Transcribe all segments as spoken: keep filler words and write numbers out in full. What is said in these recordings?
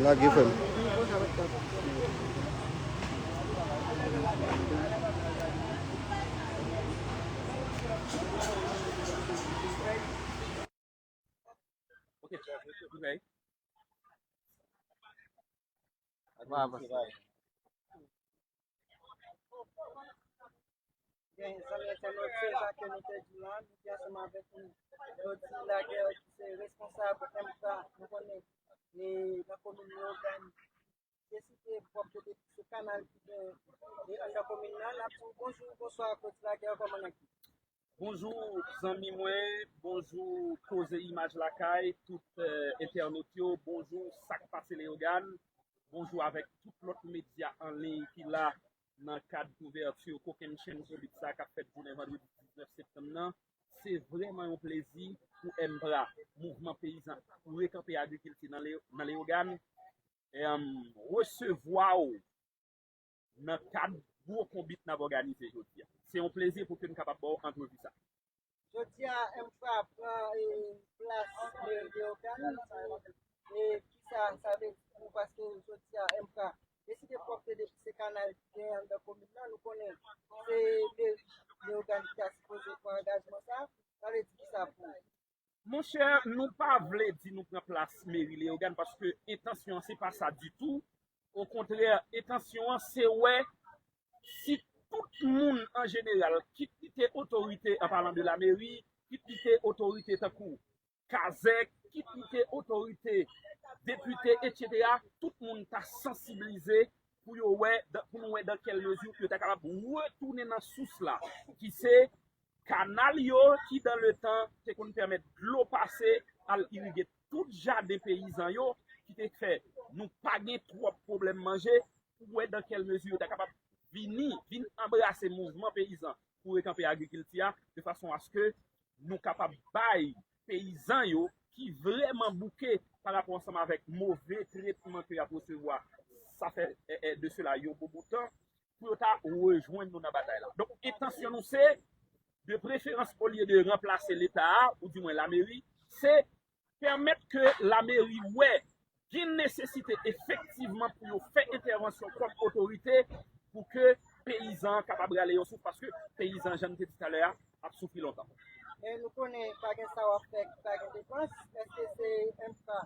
Lage, frè m. Ok, ok. Gen zanmi entènot, se sa ke nou te di la, nou te ansanm avèk nou. Jodi Lagè ki se responsab M K, nou konnen, e nan komin Leyogàn, deside pwòpte depi sou kanal ki gen e anndan komin nan. N ap di w bonjou, bonswa, Claude Lagè, kòman n ap di? Bonjou, zanmi mwen, bonjou, Koze Imaj Lakay, tout eh, entènot yo, bonjou, sa k pase Leyogàn, bonjou avèk tout lòt medya an liy ki la nan kad kouvèti Kokennchenn Konbit sa k ap fèt jounen vandredi diznèf septanm nan. Se vrèman yon plezi pou M P R A, Mouvman Peyizan pou Rekanpe Agrikilti nan Le- nan Leyogàn, em, resevwa w nan kad gwo konbit n ap òganize jodi a. Se yon plezi pou ke n kapab ba w antrevi sa. Jodi a, M P R A pran e, plas meri Leyogàn. E kisa sa vle di pou nou? Paske jodi a, M P R A deside pwòpte depi se kanal ki gen anndan komin nan. Nou konnen se meri Leyogàn ki ta sipoze pran angajman sa. Sa vle di kisa pou ou? Monchè, nou pa vle di nou pran plas meri Leyogàn paske entansyon an se pa sa ditou. Okontrè, entansyon an se wè si tout moun an jeneral, kit li te otorite, an palan de lameri, kit li te otorite tankou Kazèk, kit li te otorite, depite, etsetera, tout moun ta sansiblize pou yo wè, dan- pou nou wè dan kèl mezi yo ta kapab retounen nan sous la, ki se kanal yo ki dan le tan te konn pèmèt dlo pase al irige tout jaden peyizan yo, ki te fè nou pa gen twòp pwoblèm manje, pou wè dan kèl mezi yo ta kapab vini, vin anbrase mouvman peyizan pou rekanpe agrikilti a, de fason aske nou kapab bay peyizan yo ki vrèman bouke pa rapò ansanm avèk move tretman ke y ap resevwa, sa fè eh, eh, de sela yon bon bout tan, pou yo ta rejwenn nou nan batay la. Donk, entansyon nou se, de preferans, olye de ranplase Leta a, ou di mwen lameri, se pèmèt ke lameri wè gen nesesite efektivman pou yo fè entèvansyon kòm otorite pou ke peyizan an kapab rale yon souf, paske peyizan, jan n te di talè a, ap soufri lontan. Men nou konnen pa gen sa w ap fè ki pa gen depans. Èske se M P R A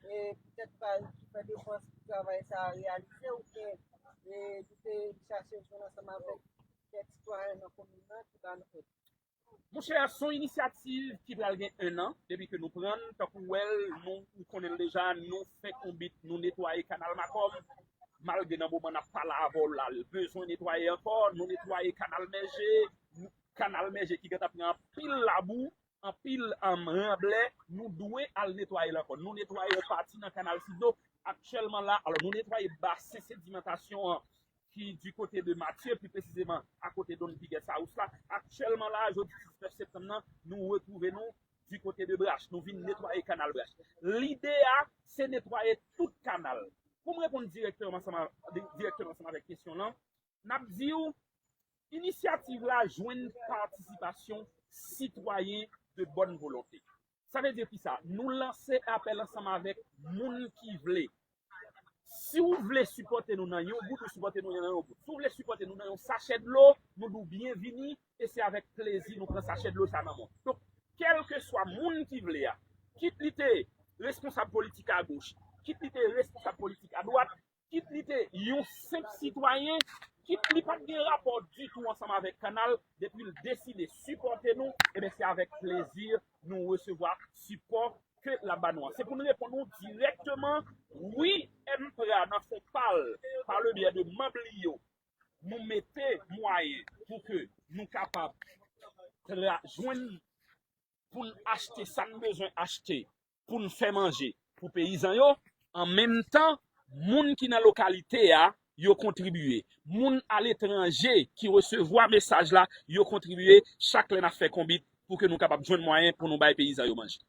e poutèt pa l ki fè depans pou travay sa a reyalize, oubyen e li te chache jwenn ansanm avèk kèk sitwayen nan komin nan ki ba nou èd? Monchè, se yon inisyativ ki pral gen en an depi ke nou pran l. Tankou w wè l, nou, ou konnen l deja, nou fè konbit, nou netwaye kanal Makòm. Malgre nan moman n ap pale avè w la, l bezwen netwaye ankò, nou netwaye kanal Mèje, kanal Mèje ki gentan pran anpil labou, anpil, um, ranblè, nou dwe al netwaye l ankò. Nou netwaye yon pati nan kanal Sidlo aktyèlman la. Alò, nou netwaye basen sedimantasyon an ki du côté de Mathieu, pli presizeman akote Don Piguet Saus la. Aktyèlman la, jodi diznèf septanm nan, nou retwouve nou du côté de Brach. Nou vin netwaye kanal Brach. Lide a, se netwaye tout kanal. Pou m reponn dirèkteman ansanm a- di- dirèkteman ansanm avèk kesyon lan, n ap di w, inisyativ la jwenn patisipasyon sitwayen de bòn volonte. Sa vle di kisa? Nou lanse apèl ansanm avèk moun ki vle. Si w vle sipòte nou nan yon bout, ou sipòte nou nan yon bout. Si w vle sipòte nou nan yon sachè dlo, nou di w byenvini, e se avèk plezi nou pran sachè dlo sa nan men w. Donk, kèlkeswa moun ki vle a, kit li te responsab politik agoch, kit li te responsab politik adwat, kit li te yon senp sitwayen, kit li pa t gen rapò ditou ansanm avèk kanal, depi l deside sipòte nou, ebyen, se avèk plezi nou resevwa sipò ke l ap ba nou an. Se pou n reponn ou dirèkteman, wi, M P R A nan fon pa l, pa le byè de manm li yo, nou mete mwayen pou ke nou kapab tra- jwenn pou n achte sa n bezwen achte pou n fè manje pou peyizan yo. An menm tan, moun ki nan lokalite a, yo kontribye. Moun aletranje ki resevwa mesaj la, yo kontribye. Chak lè n ap fè konbit pou ke nou kapab jwenn mwayen pou nou bay peyizan yo manje.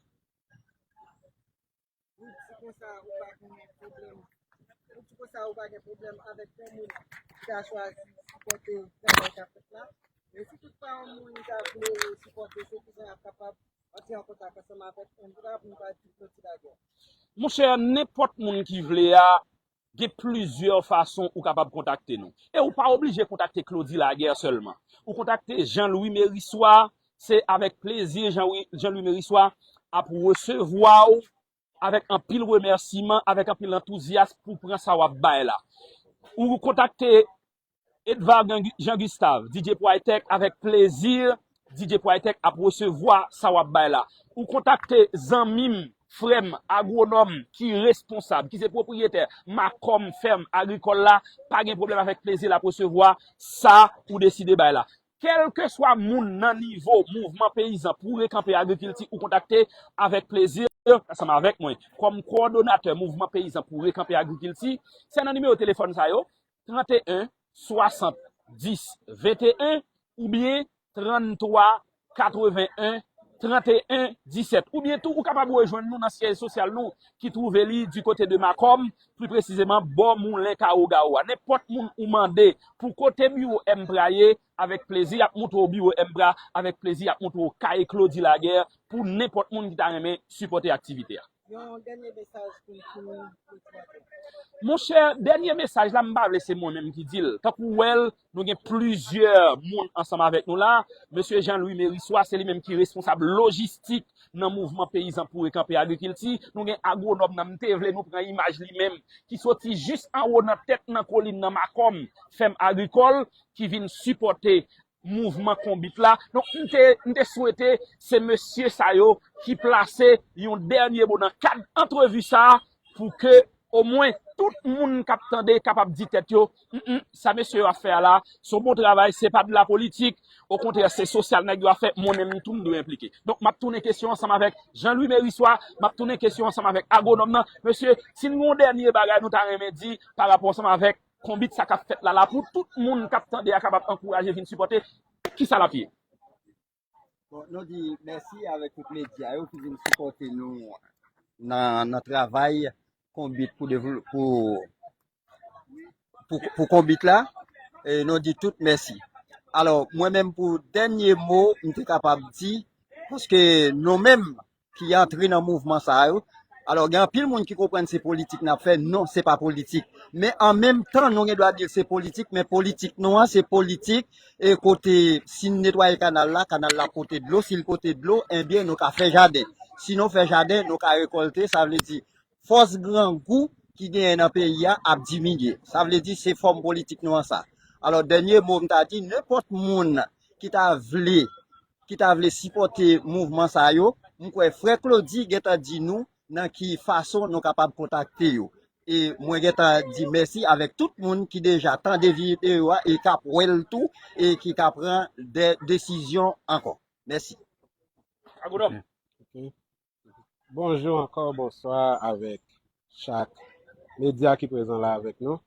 Ou di konsa ou pa gen pwoblèm. Ou di konsa ou pa gen pwoblèm avèk yon moun ki ta chwazi sipòte travay k ap fèt la. Men si toutfwa yon moun ta vle sipòte, se kijan y ap kapab Antre an kontak ansanm avèk M K pou nou ka di Claudy Laguerre. Monchè, nenpòt moun ki vle a, gen plizyè fason ou kapab kontakte nou. E ou pa oblije kontakte Claudy Laguerre sèlman. Ou kontakte Jean Louis Merissois, se avèk plezi Jean, Jean Louis Merissois ap resevwa w avèk anpil remèsiman, avèk anpil antouzyas pou pran sa w ap bay la. Ou kontakte Edvard Jean Gustave, D J Pwaytèk, avèk plezi, D J Pwaytèk ap resevwa sa w ap bay la. Ou kontakte zanmi m, frè m, agwonòm ki responsab, ki se pwopriyetè Macom fèm agrikòl la, pa gen pwoblèm, avèk plezi l ap resevwa sa ou deside bay la. Kèlkeswa moun nan nivo mouvman peyizan pou rekanpe agrikilti ou kontakte, avèk plezi, ansanm avèk mwen, kòm kowòdonatè mouvman peyizan pou rekanpe agrikilti, se nan nimewo telefòn sa yo, trannteyen swasant dis venteyen oubyen trannntwa katrevenyen tranteyen disèt. Oubyen tou, ou kapab rejwenn nou nan syèj sosyal nou ki twouve li di kote de Macom, pli presizeman bò Moulen Kawo Gawo a. Nenpòt moun ou mande pou kote biwo M P R A ye, avèk plezi y ap montre w biwo M P R A, avèk plezi y ap montre w kay Claudy Laguerre pou nenpòt moun ki ta renmen sipòte aktivite a. Yon dènye mesaj pou n fini. Monchè, dènye mesaj la, m pa vle se mwen menm ki di l. Tankou w wè l, nou gen plizyè moun ansanm avèk nou la. Mesye Jean Louis Merissois, se li menm ki responsab lojistik nan mouvman peyizan pou rekanpe agrikilti. Nou gen agwonòm nan, m te vle nou pran imaj li menm, ki soti jis anwo nan tèt nan kolin nan Macom, fèm agrikòl, ki vin sipòte mouvman konbit la. Donk, m te, m te swete se mesye sa yo ki plase yon dènye mo nan kad antrevi sa a pou ke omwen tout moun k ap tande kapab di tèt yo, "Mm, mm, sa mesye yo ap fè a la, se yon bon travay, se pa de la politik, okontrè, se sosyal nèg yo ap fè, mwen menm tou m dwe enplike." Donk, m ap tounen kesyon ansanm avèk Jean Louis Merissois, m ap tounen kesyon ansanm avèk agwonòm nan. Mesye, si n gen yon dènye bagay nou ta renmen di pa rapò ansanm avèk konbit sa k ap fèt la la pou tout moun k ap tande a kapab ankouraje vin sipòte, kisa l ap ye? Bon, nou di mèsi avèk tout medya yo ki vin sipòte nou nan, nan travay konbit pou, pou, pou, pou konbit la. E nou di tout mèsi. Alò, mwen menm pou dènye mo, m te kapab di, paske nou menm, ki antre nan mouvman sa yo. Alò, gen anpil moun ki konprann se politik n ap fè. Non, se pa politik. Men an menm tan, nou gen dwa di l se politik, men politik nou an, se politik e kote si n netwaye kanal la, kanal la pote dlo. Si l pote dlo, ebyen, nou ka fè jaden. Si nou fè jaden, nou ka rekòlte. Sa vle di, fòs grangou ki genyen nan peyi a ap diminye. Sa vle di, se fòm politik nou an sa. Alò, dènye mo m ta di, nenpòt moun ki ta vle ki ta vle sipòte mouvman sa yo, m kwè frè Claudy gentan di nou nan ki fason nou kapab kontakte yo. E mwen gentan di mèsi avèk tout moun ki deja tande videyo a e k ap wè l tou e ki ka pran de desizyon ankò. Mèsi. Agwonòm. Ok. Bonjou ankò, bonswa avèk chak medya ki prezan la avèk nou.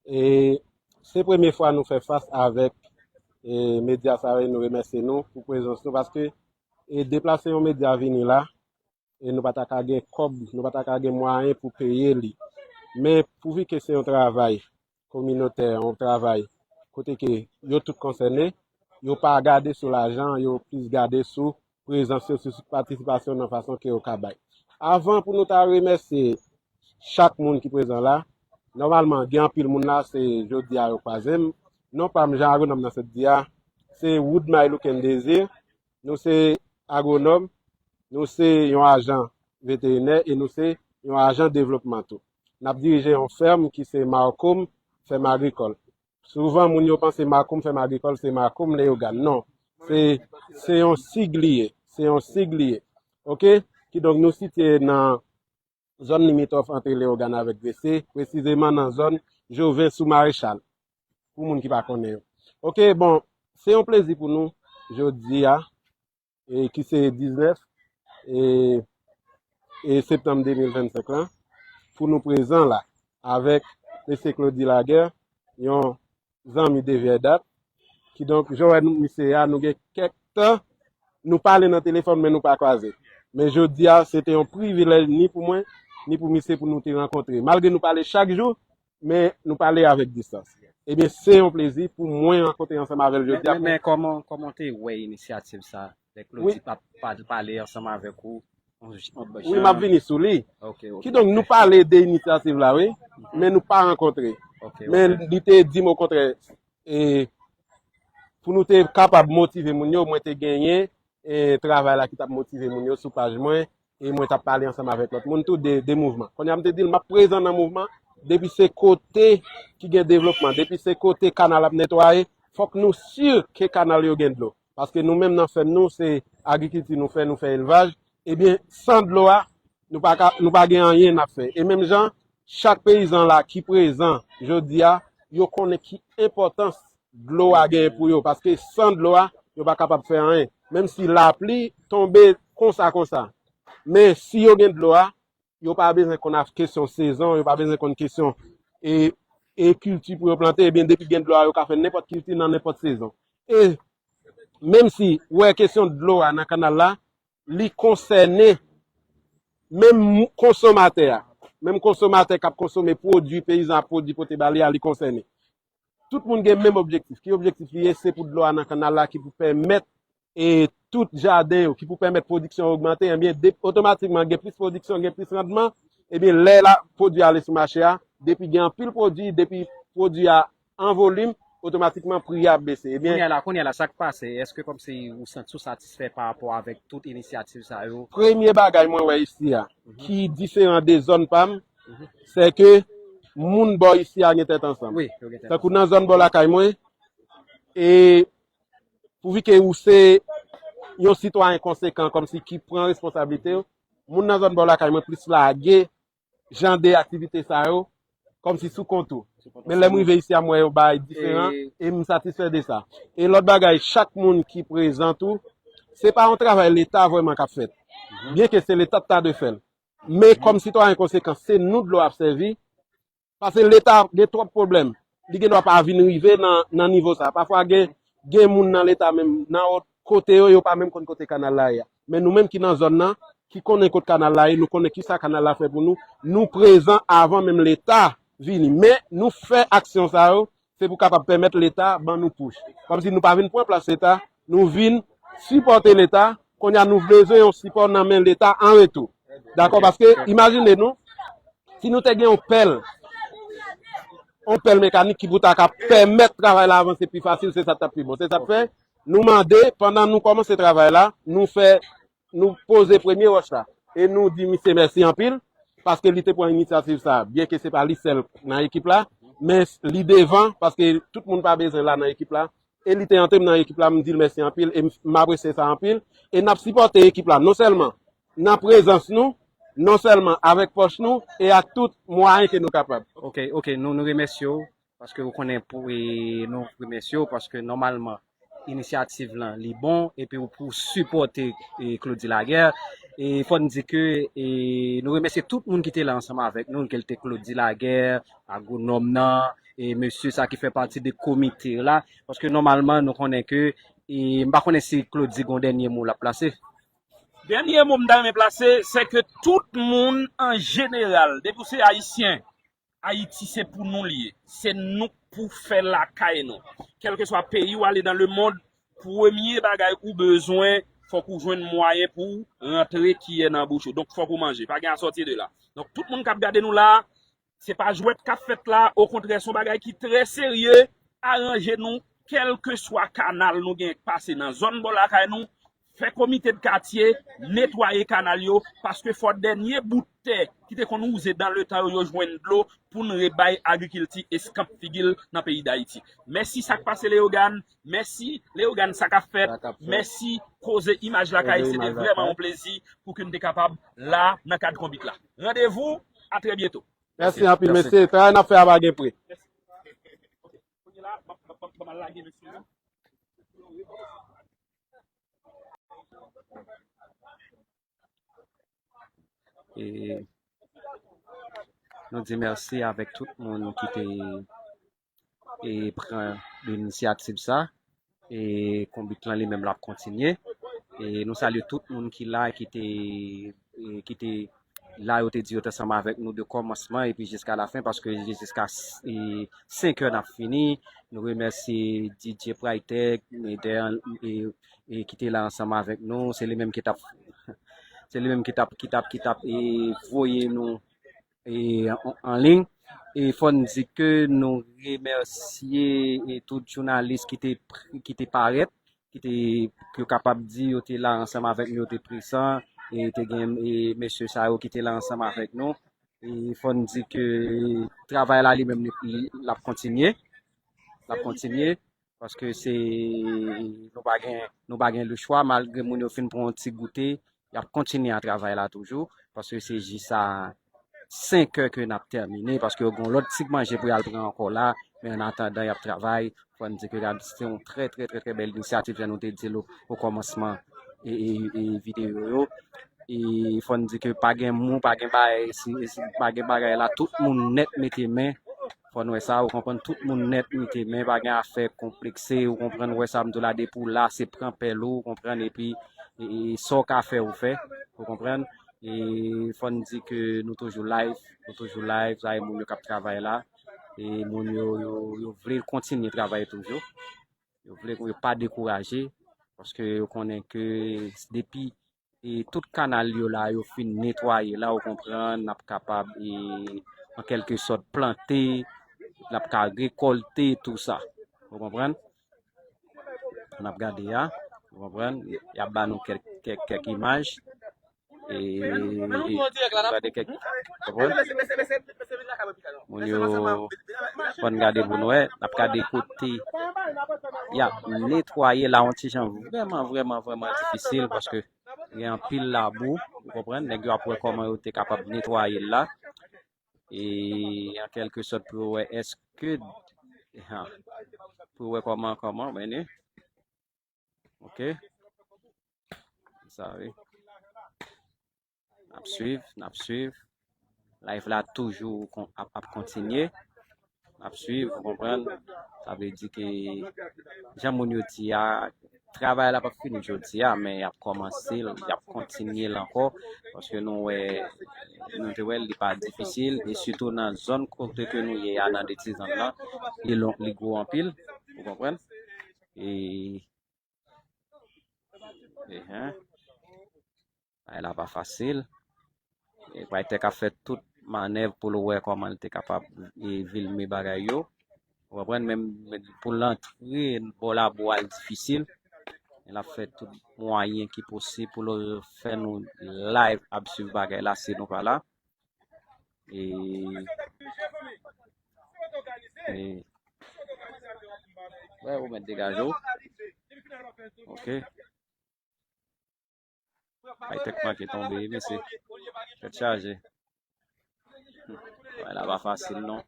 E se premye fwa nou fè fas avèk, e, medya sa yo, e nou remèsye nou pou prezans nou, paske, e, deplase yon medya vini la, e nou pa ta ka gen kòb, nou pa ta ka gen mwayen pou peye li. Men pouvi ke se yon travay kominotè, yon travay kote ke yo tout konsène, yo pa gade sou lajan, yo plis gade sou prezans yo, sou patisipasyon nan fason ke yo ka bay. Avan pou nou ta remèsye chak moun ki prezan la, nòmalman gen anpil moun la, se jodi a yo kwaze m. Non pa m Jean Agwonòm nan Sent Di a, se Woodmay Luken Désir, nou se agwonòm, nou se yon ajan veterinè e nou se yon ajan devlopman tou. N ap dirije yon fèm ki se Macom, fèm agrikòl. Souvan, moun yo panse Macom, fèm agrikòl, se Macom, Leyogàn. Non, se, se yon sig li ye. Se yon sig li ye. Oke? Kidonk, nou sitiye nan zòn limitwòf ant Leyogàn avèk Gresye, presizeman nan zòn Joven sou Marechal, pou moun ki pa konnen yo. Oke, bon, se yon plezi pou nou, jodi a, e ki se diznèf e, e septanm de mil vennsenk lan, pou nou prezan la avèk mesye Claudy Laguerre, yon zanmi de vyèy dat. Kidonk, jan w wè nou, misye a, nou gen kèk tan, nou pale nan telefòn, men nou pa kwaze. Men jodi a, se te yon privilèj ni pou mwen, ni pou misye pou nou te rankontre. Malgre nou pale chak jou, men nou pale avèk distans. Ebyen, se yon plezi pou mwen rankontre ansanm avè l jodi a. Men, men, men kòman, kòman w te wè inisyativ sa a? Lè Claudy pa, pa pale ansanm avèk ou, on, on, wi, m ap vini sou li. Ok, ok. Kidonk, nou pale de inisyativ la, wi, men nou pa rankontre. Ok, men ok. Li te di m okontrè, e, pou nou te kapab motive moun yo, mwen te genyen e, travay la ki t ap motive moun yo sou paj mwen, e mwen t ap pale ansanm avèk lòt moun tou de, de mouvman. Kounye a m te di l, m ap prezan nan mouvman, depi se kote ki gen devlopman, depi se kote kanal ap netwaye, fòk nou si ke kanal yo gen dlo. Paske nou menm nan fèm nou, se agrikilti nou fè, nou fè elvaj, ebyen, san dlo a, nou pa ka, nou pa gen anyen n ap fè. E menm jan, chak peyizan la ki prezan jodi a, yo konnen ki enpòtans dlo a genyen pou yo, paske san dlo a, yo pa kapab fè anyen. Menm si lapli tonbe konsa konsa. Men si yo gen dlo a, yo pa bezwen konn kesyon sezon, yo pa bezwen konn kesyon e, e kilti pou yo plante, ebyen depi gen dlo a, yo ka fè nenpòt kilti nan nenpòt sezon. E menm si, ou wè, kesyon dlo a nan kanal la, li konsène menm konsomatè a. Menm konsomatè k ap konsome pwodui peyizan ap pwodui pote ba li a, li konsène. Tout moun gen menm objektif. Ki objektif li ye? Se pou dlo a nan kanal la ki pou pèmèt e tout jaden yo, ki pou pèmèt pwodiksyon an ogmante, ebyen, de, otomatikman, gen plis pwodiksyon, gen plis randman, ebyen, lè la, pwodui ale sou mache a, depi gen anpil pwodui, depi pwodui a an volim, otomatikman, pri a ap bese. Ebyen, kounye a la, kounye a la, sa k pase? Èske kòmsi ou santi w satisfè pa rapò avèk tout inisyativ sa yo? Premye bagay mwen wè isi a, ki diferan de zòn pa m, se ke moun bò isi a gen tèt ansanm. Wi, yo gen tèt ansanm. Tankou nan zòn bò lakay mwen, e pouvi ke ou se yon sitwayen konsekan, kòmsi ki pran responsablite w, moun nan zòn bò lakay mwen plis lage jan de aktivite sa yo, kòmsi sou kont ou. Men lè m rive isi a, m wè yon bagay diferan, e m satisfè de sa. E lòt bagay, chak moun ki prezan tou, se pa yon travay Leta vrèman k ap fèt. Byen ke se Leta ki ta dwe fè l. Men kòm sitwayen konsekan, se nou dlo ap sèvi, paske Leta gen twòp pwoblèm. Li gen dwa pa vin rive nan, nan nivo sa. Pafwa gen, gen moun nan Leta menm, nan lòt kote yo, yo pa menm konn kote kanal la ye a. Men nou menm ki nan zòn nan, ki konnen kot kanal la ye, nou konnen kisa kanal la fè pou nou, nou prezan avan menm Leta vini. Men nou fè aksyon sa yo, se pou kapab pèmèt Leta ban nou pous. Kòmsi nou pa vin pran plas Leta, nou vin sipòte Leta, kounye a nou bezwen yon sipò nan men Leta an retou. Dakò? Paske, imajine nou, si nou te gen yon pèl, yon pèl mekanik ki pou ta ka pèmèt travay la avanse pi fasil, se sa k t ap pi bon. Se sa k fè, nou mande, pandan nou kòmanse travay la, nou fè, nou poze premye wòch la. E nou di misye mèsi anpil, paske li te pran inisyativ sa a. Byen ke se pa li sèl nan ekip la, men li devan, paske tout moun pa bezwen la nan ekip la. E li te antre m nan ekip la, m di l mèsi anpil, e m, m apresye sa anpil. E n ap sipòte ekip la, non sèlman nan prezans nou, non sèlman avèk pòch nou, e ak tout mwayen ke nou kapab. Ok, ok, nou, nou remèsye w, paske ou konnen pou, e nou remèsye w, paske nòmalman, inisyativ lan, li bon, epi ou pou sipòte, e, Claudy Laguerre. E fò n di ke, e, nou remèsye tout moun ki te la ansanm avèk nou, ke l te Claudy Laguerre, agwonòm nan, e mesye sa ki fè pati de komite la, paske nòmalman nou konnen ke, e, m pa konnen si Claudy gon dènye mo l ap plase. Dènye mo m ta renmen plase, se ke tout moun an jeneral, depi w se ayisyen, Ayiti se pou nou li ye. Se nou k pou fè lakay nou. Kèlkeswa peyi w ale nan lemond, premye bagay ou bezwen, fòk ou jwenn mwayen pou w rantre kiyè nan bouch ou. Donk, fòk ou manje. Pa gen a sòti de la. Donk, tout moun k ap gade nou la, se pa jwèt k ap fèt la. Okontrè, se yon bagay ki trè serye. Aranje nou, kèlkeswa kanal nou gen k pase nan zòn bò lakay nou, fè komite de katye netwaye kanal yo, paske fò dènye bout tè ki te konn wouze dan letan yo, yo jwenn dlo pou n rebay agrikilti eskanp figi l nan peyi Dayiti. Mèsi sa k pase Leyogàn, mèsi Leyogàn sa k ap fèt, mèsi Koze Imaj Lakay, se te vrèman yon plezi pou ke n te kapab la nan kad konbit la. Randevou, a trè byento. Mèsi anpil, mesye. Travay n ap fè a pa gen pri. Kounye la, m ap, m ap, m ap, m ap lage mesye yo. E nou di mèsi avèk tout moun ki te, e, pran inisyativ sa. E konbit lan li menm l ap kontinye. E nou salye tout moun ki la, ki te, e, ki te la, yo te di yo t ansanm avèk nou de kòmansman epi jiska lafen, paske jiska s- e, senk è n ap fini. Nou remèsye D J Prytek, e, dèyè, e, e, ki te la ansanm avèk nou. Se li menm ki t ap, se li menm ki t ap, ki t ap, ki t ap, e, voye nou e, an, an liy. E fò n di ke nou remèsye e, tout jounalis ki te, pr- ki te parèt, ki te, ki yo kapab di yo te la ansanm avèk nou, yo te prezan, e te gen e, mesye sa yo ki te la ansanm avèk nou. E fò n di ke travay la li menm li, li, l ap kontinye. L ap kontinye. Paske se, nou pa gen, nou pa gen lechwa, malgre moun yo fin pran yon ti goute, y ap kontinye a travay la toujou, paske se jis a senk è ke n ap tèmine, paske yo gen yon lòt ti manje pou y al pran ankò la, men an atandan, y ap travay. Fò n di ke gad, se yon trè, trè, trè, trè bèl inisyativ, jan nou te di l o, o kòmansman e, e, e videyo yo. E fò n di ke pa gen mou, pa gen bagay, si, si, pa gen bagay la, tout moun nèt mete men. Fò n wè sa, ou konprann, tout moun nèt mete men, pa gen afè konplekse, ou konprann, wè sa m di w la, depi w la, se pran pèl ou, ou konprann, epi e, e, sa w ka fè, ou fè, ou konprann. E fò n di ke nou toujou live, nou toujou live, sa e moun yo k ap travay la, e moun yo, yo, yo vle kontinye travay toujou. Yo vle pou yo pa dekouraje, paske yo konnen ke depi e tout kanal yo la, yo fin netwaye la, ou konprann, n ap kapab, e, an kèlke sòt, plante, n ap ka rekòlte tou sa. Ou konprann? N ap gade a, ou konprann? Y ap ba nou kèk, kèk, kèk imaj. E, gade kèk, ou konprann? Moun yo konn gade pou nou wè, n ap gade kote y ap netwaye la, yon ti jan vrèman, vrèman, vrèman difisil, paske gen anpil labou, ou konprann? Nèg yo ap wè kòman yo te kapab netwaye l la. E an kèlke sòt, pou yo wè èske, ha, pou yo wè kòman, kòman, men, ok. Sa, wi. N ap swiv, n ap swiv. Live la toujou kon- ap, ap kontinye. N ap swiv, ou konprann? Sa vle di ke, jan moun yo di a, travay la p ap fini jodi a, men y ap kòmanse l, y ap kontinye l ankò. Paske nou wè, nou te wè l, li pa difisil, e sitou nan zòn kote ke nou ye a, nan Letizann lan, li lon, li gwo anpil, ou konprann? E Ehe. Bagay la pa fasil. E Paytè k ap fè tout manèv pou l wè kòman l te kapab e vilme bagay yo. Ou konprann, menm pou l antre bò labou a l difisil. E l ap fè tout mwayen ki posib pou l fè nou live ap swiv bagay la si nou pa la. E, e, wè, ou mèt degaje w. Ok. Ay, tèt manke tonbe, wi, mesye. Tèt chaje. Bagay la pa fasil, non.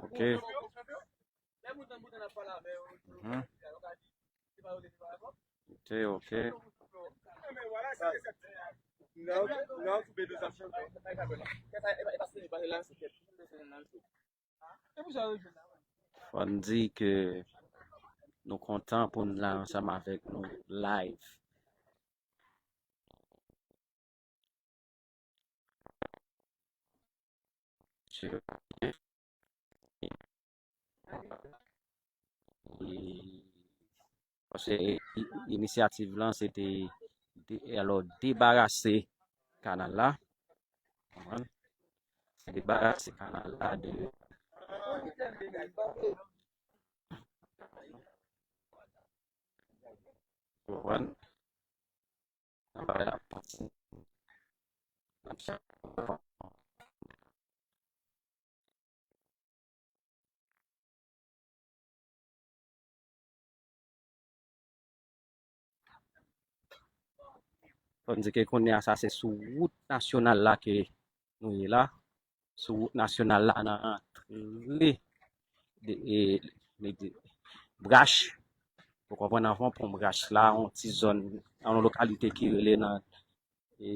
Ok. Mhm. Ok, ok. Fò n di ke nou kontan pou n la ansanm avèk nou live. Paske i- inisyativ lan se te de- alò debarase kanal la. Konprann? Se debarase kanal la de Konprann? Travay la ap kontinye. N ap chache. Fò n di ke kounye a sa se sou wout nasyonal la ke nou ye la. Sou wout nasyonal la nan rantre de, e, de, de Brach. Ou konprann, anvan pon Brach la, yon ti zòn, yon lokalite ki rele nan e,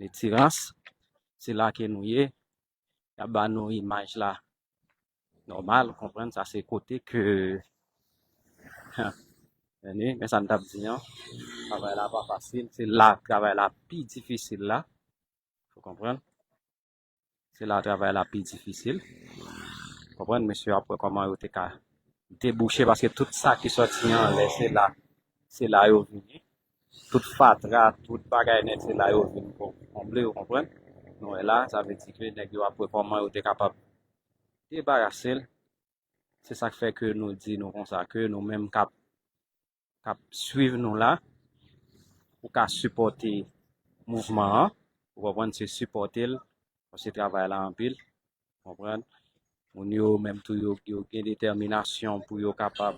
Letirans. Se la ke nou ye. Y ap ba nou imaj la nòmal, ou konprann, sa se kote ke Men, men sa n t ap di an, travay la pa fasil. Se la travay la pi difisil la. Ou konprann? Se la travay la pi difisil. Konprann? Mesye yo ap wè kòman yo te ka debouche, paske tout sa ki sòti anlè, se la, se la yo vini. Tout fatra, tout bagay nèt, se la yo vin konble, ou konprann? Nou wè la, sa vle di ke nèg yo ap wè kòman yo te kapab debarase l. Se sa k fè ke nou di nou konsa, ke nou menm k ap, k ap swiv nou la, ou ka sipòte mouvman an, ou konprann, se sipòte l, paske travay la anpil, konprann. Moun yo menm tou, yo, yo gen detèminasyon pou yo kapab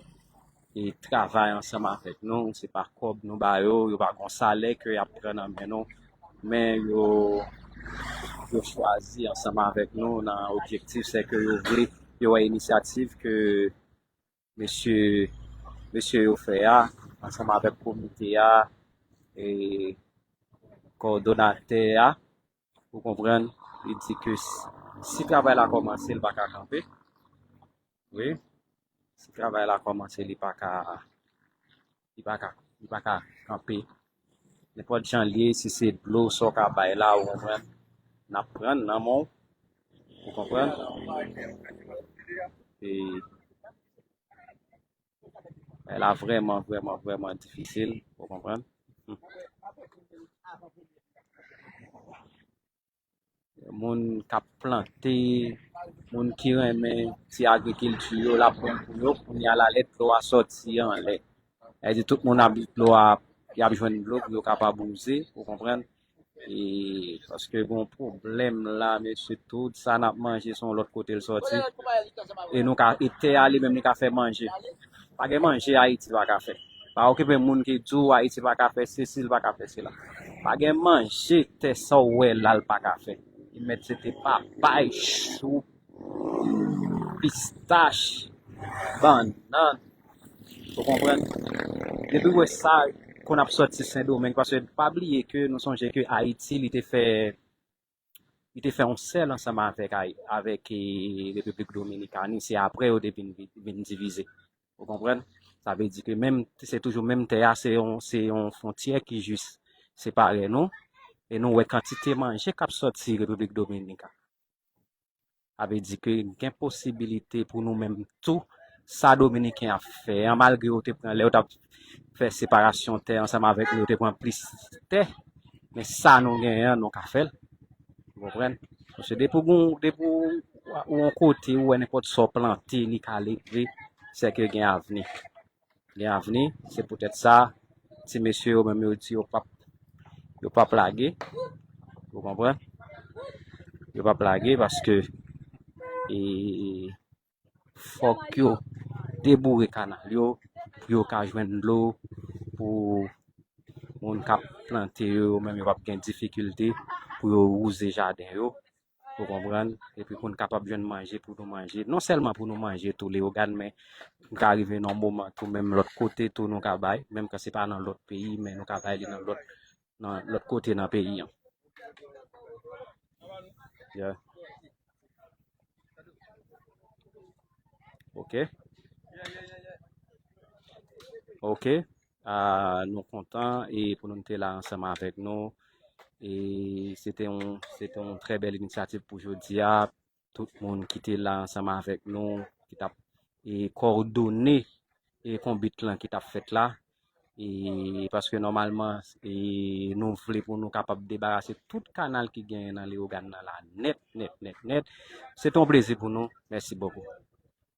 e travay ansanm avèk nou. Se pa kòb nou ba yo, yo pa gon salè ke y ap pran nan men nou, men yo, yo chwazi ansanm avèk nou nan objektif, se ke yo vle, yo wè inisyativ ke mesye, mesye yo fè a, ansanm avèk komite a, e kòdonatè a, ou konprann, li di ke si, si travay la kòmanse, li pa ka kanpe. Wi. Si travay la kòmanse, li pa ka, li pa ka, li pa ka kanpe. Nenpòt jan l ye, si se dlo, sa w ka bay la, ou konprann, n ap pran l nan men w, ou konprann? E, bagay la vrèman, vrèman, vrèman difisil, ou konprann? Moun k ap plante, moun ki renmen ti agrikilti yo, l ap bon pou yo. Kounye a la, lè dlo a sòti anlè, sa vle di tout moun ap, dlo a, y ap jwenn dlo pou yo kapab wouze, ou konprann? E paske gon pwoblèm la, mesye, tout sa n ap manje se yon lòt kote l sòti. E nou ka, e tè a li menm li ka fè manje. Pa gen manje Ayiti pa ka fè. Pa okipe moun ki di w Ayiti pa ka fè sesi, l pa ka fè sela. Pa gen manje tè sa w wè la l pa ka fè. Li mèt se te papay, chou, pistach, bannann. Ou konprann? Depi w wè sa, konn ap sòti Sendomeng, paske pa bliye ke nou sonje ke Ayiti, li te fè, li te fè yon sèl ansanm avèk Ay-, avèk, e, Repiblik Dominikani. Se apre yo te vin, vin divize. Ou konprann? Sa vle di ke menm, se toujou menm tè a, se yon, se yon fwontyè ki jis separe nou. E nou wè kantite manje k ap sòti Repiblik Dominika. Sa vle di ke gen posibilite pou nou menm tou, sa Dominiken ap fè an, malgre yo te pran, lè yo t ap fè separasyon tè ansanm avèk nou, yo te pran plis tè, men sa nou genyen an, nou ka fè l. Ou konprann? Paske depi w gon, depi w, ou yon kote, ou wè nenpòt sa w plante, li ka leve, se ke gen avni. Gen avni, se poutèt sa, ti mesye yo menm yo di yo p ap, yo p ap lage. Ou konprann? Yo p ap lage paske, e, fòk yo deboure kanal yo, pou yo ka jwenn dlo, pou moun k ap plante yo, yo menm yo p ap gen difikilte pou yo wouze jaden yo. Ou konprann? Epi pou n kapab jwenn manje pou nou manje. Non sèlman pou nou manje tou Leyogàn, men nou ka rive nan yon moman tou, menm lòt kote tou nou ka bay, menm kan se pa nan lòt peyi, men nou ka bay li nan lòt, nan lòt kote nan peyi an. Yeah. Ok. Ok. Ah, nou kontan e pou nou te la ansanm avèk nou. E se te yon, se te yon trè bèl inisyativ pou jodi a. Tout moun ki te la ansanm avèk nou, ki t ap, e, kòdone, e, konbit lan ki t ap fèt la. E paske nòmalman, e, nou vle pou nou kapab debarase tout kanal ki genyen nan Leyogàn nan la nèt, nèt, nèt, nèt. Se te yon plezi pou nou. Mèsi bokou.